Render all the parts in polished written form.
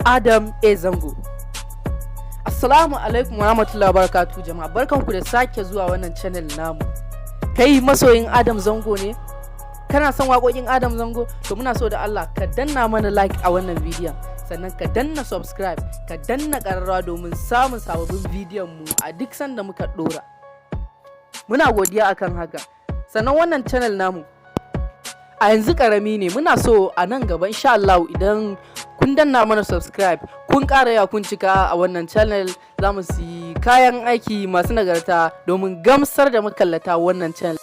Adam A Zango. Assalamu alaikum wa rahmatullahi wa barakatuh, jama'a. Barkanku da sake zuwa wannan channel namu. Kai masoyin Adam Zango ne? Kana son waƙoƙin Adam Zango? To, muna so da Allah ka danna mana like a wannan bidiyon. Sannan ka danna subscribe, ka danna ƙararrawa domin samun sababbin bidiyon mu a duk sanda muka ɗora. Muna godiya akan haka. Sannan wannan channel namu a yanzu karami ne. Muna so a nan gaba, insha Allah, idan kun danna mana subscribe, kun ƙara yawa, kun cika a wannan channel, za mu siyi kayan aiki masu nagarta domin gamsar da makallata wannan channel.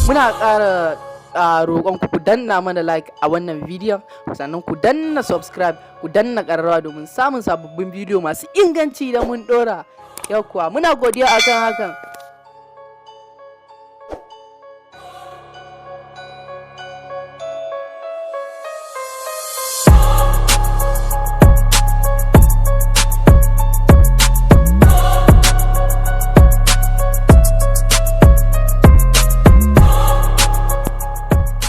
Muna ƙara a roƙon ku danna mana like a wannan bidiyon, sannan ku danna subscribe, ku danna ƙararrawa domin samun sababbin bidiyo masu inganci da mun ɗora. Yau kuwa muna godiya akan hakan.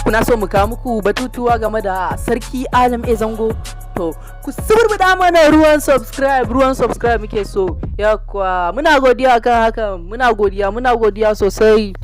Kuna so mu kawo muku batutuwa game da Sarki Adam A Zango? To, ku suburbuɗa mana ruwan subscribe. Ruwan subscribe muke so. Yakwa, muna godiya kan hakan. Muna godiya, muna godiya sosai.